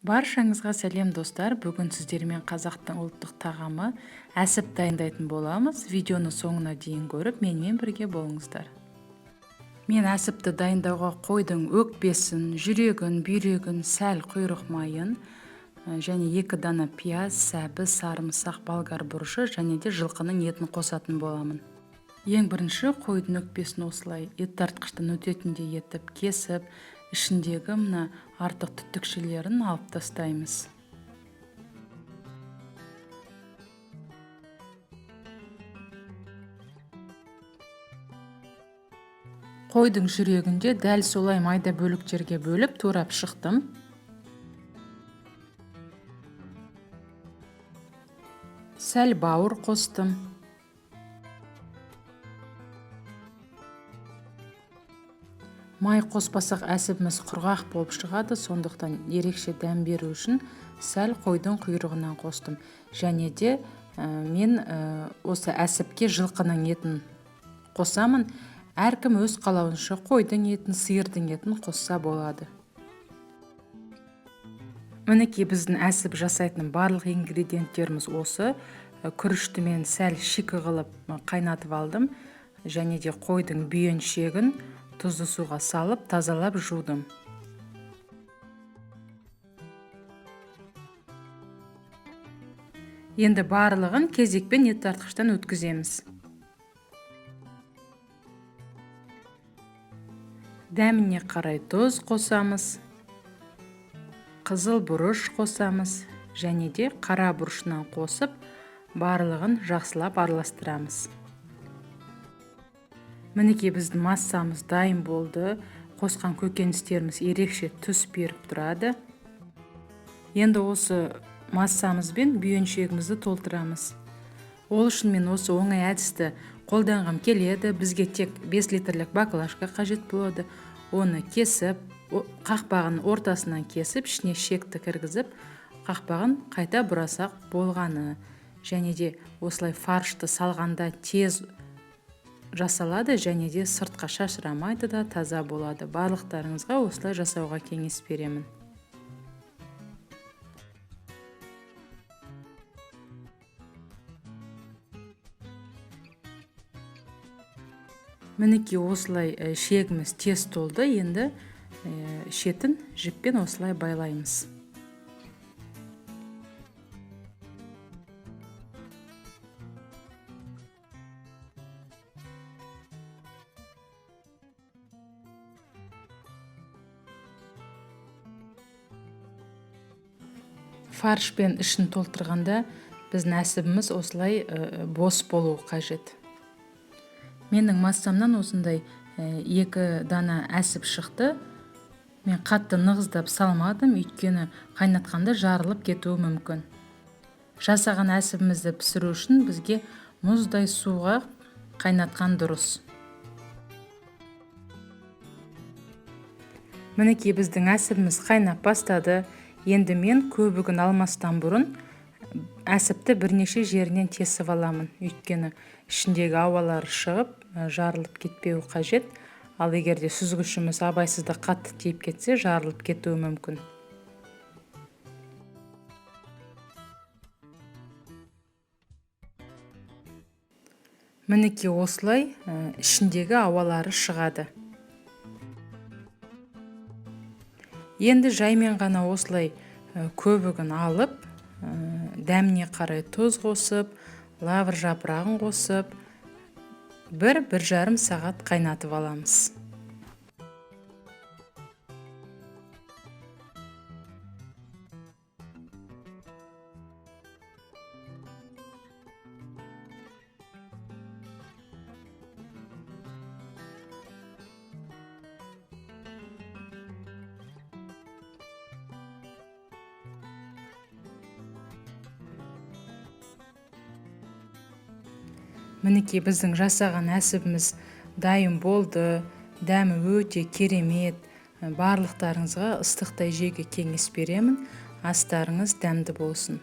Баршаңызға сәлем, достар! Бүгін сіздермен қазақтың ұлттық тағамы әсіп дайындайтын боламыз. Видеоны соңына дейін көріп, менімен бірге болыңыздар. Мен әсіпті дайындауға қойдың өкпесін, жүрегін, бүйрегін, сәл құйрық майын және 2 дана пияз, сәбіз, сарымсақ, болгар бұрышы және де жылқының етін қосатын боламын. Ең бірінші қойдың өкпесін осылай ет тартқыштан өтетіндей етіп кесіп, ішіндегі мына артық түтікшелерін алып тастаймыз. Қойдың жүрегінде дәл солай майда бөліктерге бөліп турап шықтым. Сәл бауыр қостым. Май қоспасақ, әсібіміз құрғақ болып шығады, сондықтан ерекше дәм беру үшін сәл қойдың құйрығынан қостым. Және де мен осы әсіпке жылқының етін қосамын. Әркім өз қалауынша қойдың етін, сиырдың етін қосса болады. Мінекей, біздің әсіп жасайтын барлық ингредиенттеріміз осы. Күрішті мен сәл шикі қылып қайнатып алдым. Және де қойдың бүйеншегін тұзды суға салып, тазалап жудым. Енді барлығын кезекпен ет тартқыштан өткіземіз. Дәміне қарай тұз қосамыз, қызыл бұрыш қосамыз және де қара бұрышынан қосып, барлығын жақсылап араластырамыз. Мінекей, біздің массамыз дайын болды. Қосқан көкөністеріміз ерекше түс беріп тұрады. Енді осы массамызбен бүйеншегімізді толтырамыз. Ол үшін мен осы оңай әдісті қолданғым келеді. Бізге тек 5 литрлік баклажка қажет болады. Оны кесіп, қақпағын ортасынан кесіп, ішіне шекті кіргізіп, қақпағын қайта бұрасақ болғаны. Және де осылай фаршты салғанда тез жасалады және де сыртқа шашырамайды да, таза болады. Барлықтарыңызға осылай жасауға кеңес беремін. Мінекей, осылай шегіміз тез толды. Енді шетін жіппен осылай байлаймыз. Фаршпен ішін толтырғанда біздің әсібіміз осылай бос болуы қажет. Менің массамнан осындай 2 дана әсіп шықты. Мен қатты нығыздап салмадым, өйткені қайнатқанда жарылып кетуі мүмкін. Жасаған әсібімізді пісіру үшін бізге мұздай суға қайнатқан дұрыс. Мінекей, біздің әсібіміз қайнап бастады. Енді мен көбігін алмастан бұрын әсіпті бірнеше жерінен тесіп аламын. Өйткені ішіндегі ауалары шығып, жарылып кетпеуі қажет. Ал егер де сүзгішіміз абайсызда қатты тиіп кетсе, жарылып кетуі мүмкін. Мінекей, осылай ішіндегі ауалары шығады. Енді жаймен ғана осылай көбігін алып, дәміне қарай тұз қосып, лавр жапырағын қосып, бір жарым сағат қайнатып аламыз. Мінекей, біздің жасаған әсібіміз дайын болды. Дәмі өте керемет. Барлықтарыңызға ыстықтай жеуге кеңес беремін. Астарыңыз дәмді болсын.